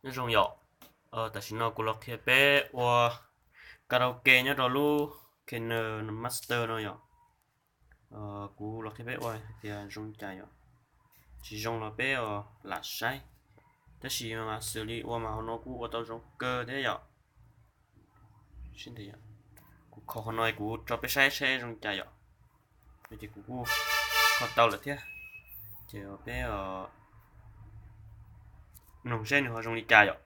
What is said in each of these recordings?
Nyob zoo yom, tam sim no kuv los qhia peb ua karaoke nyob rau lub Kane Master no yom. Kuv los qhia peb ua hais tias zoo li cas yom. Tsis zoo los peb lam saib, tab sis mas xws li ua mas hauv no kuj ua tau zoo kawg thiab yom. Kuv kho qhov no kuv tso peb saib saib zoo li cas yom. Ces kuv kuj kho tau lawm thiab, ces peb mloog seb nws ho zoo li cas yom.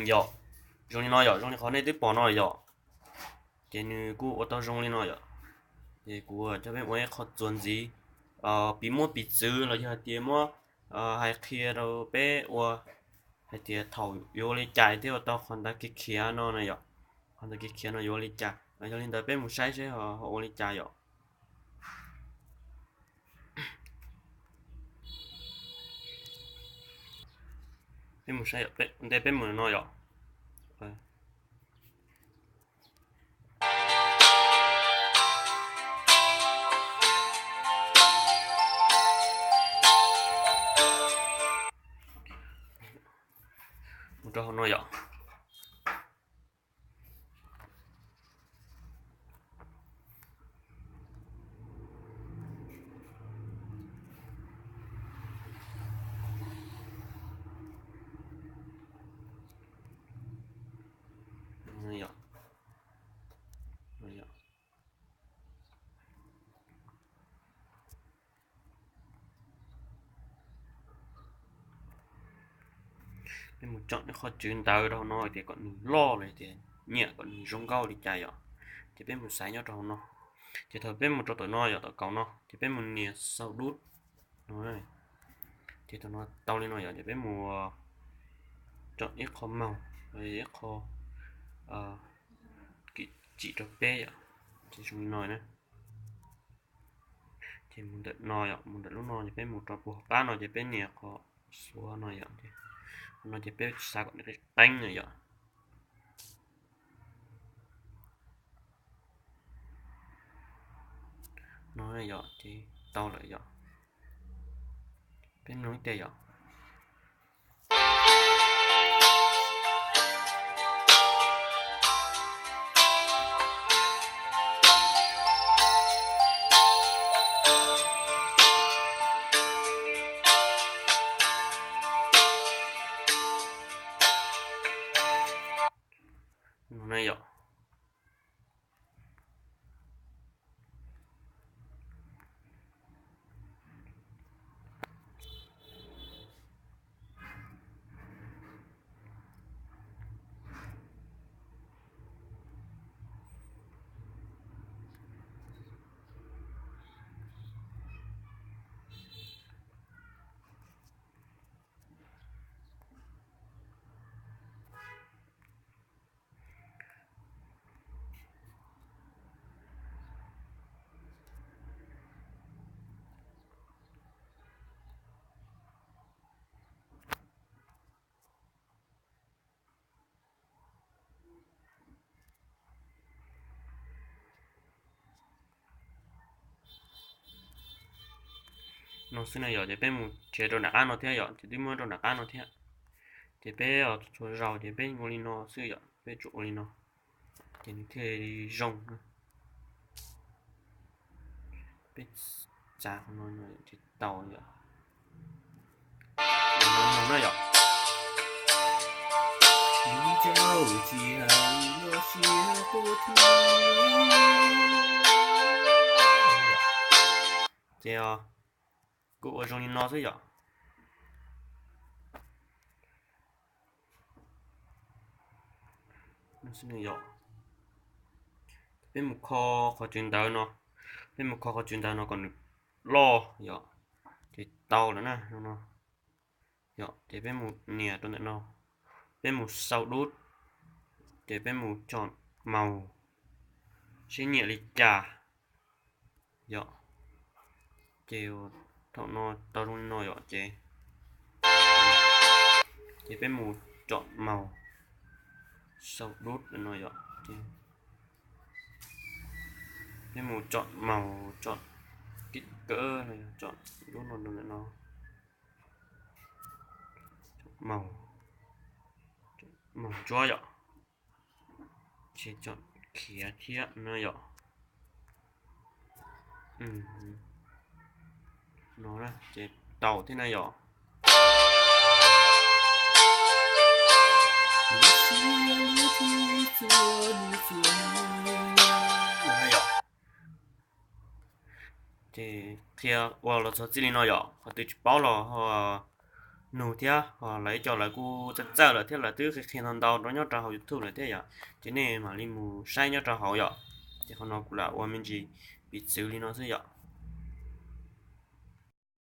Yom, zoo li no yom, zoo li qhov nej twb pom no yom. Ces nws kuj ua tau zoo li no yom. Ces kuv coj peb ua ib qho txuas ntxiv, piv muab piv txwv los yog hais tias muab hais qhia rau peb ua hais tias thaum yuav ua li cas thiaj ua tau qhov ntawd kiv khiav no na yom. Qhov ntawd kiv khiav no yuav ua li cas, yog li ntawd peb mus saib seb ho ua li cas yom. Peb mus saib, nte peb mus no yom. Mus rau hauv no yom. Peb mus tsom ib qho tswv ntawv rau hauv no tias kom nws loj los tias nyiam kom nws zoo nkauj li cas yom. Ces peb mus xaiv nyob rau hauv no. Ces thaum peb mus rau tom no yom, tom kaum no ces peb mus nias sau dub no. Ces thaum no tau li no yom, ces peb mus tsom ib qho mouse, ib qho kim tsim rau peb yom. Ces zoo li no na. Ces mus ntawm no yom, mus ntawm lub no ces peb mus rau puag hauv qab no ces peb nias qhov xuav no yom. Qhov no ces peb xav kom nws qeeb qeeb na yom. No yom, ces tau lawm yom. Peb mloog ib teg yom. No na yom. No xwb na yom, ces peb mus tsev rau nram qab no thiab yom, ces twb muab rau nram qab no thiab. Ces peb txhua zaus ces peb ua li no xwb yom, peb tsuas ua li no, ces nws thiaj li zoo. Peb txav qhov no no ces tau yom. No yom. Ces kuj ua zoo li no xwb yom. Peb mus kho qhov tswv ntawv no, peb mus kho qhov tswv ntawv no kom nws loj yom, ces tau lawm na no. Yom, ces peb mus nias rau ntawm no, peb mus sau dub, ces peb mus chọn màu, seb nyiam li cas yom. Ces thaum no tau zoo li no yom, ces ces peb mus chọn màu, sau dub no yom. Peb mus chọn màu, chọn kích cỡ, chọn dub no, no, màu, màu ntsuab yom. Ces chọn khiav thiab no yom. No ces tau thiab na yom. Ces qhia ua los txog txij li no yom, qhov twg tsis paub los ho nug thiab, ho lawv ib co lawv kuj txawj txawj lawm thiab lawv twb qhia qhia ntau ntau rau nyob rau hauv YouTube lawm thiab yom. Ces nej mam li mus saib nyob rau hauv yom. Ces qhov no kuv lam ua me ntsis piv txwv li no xwb yom.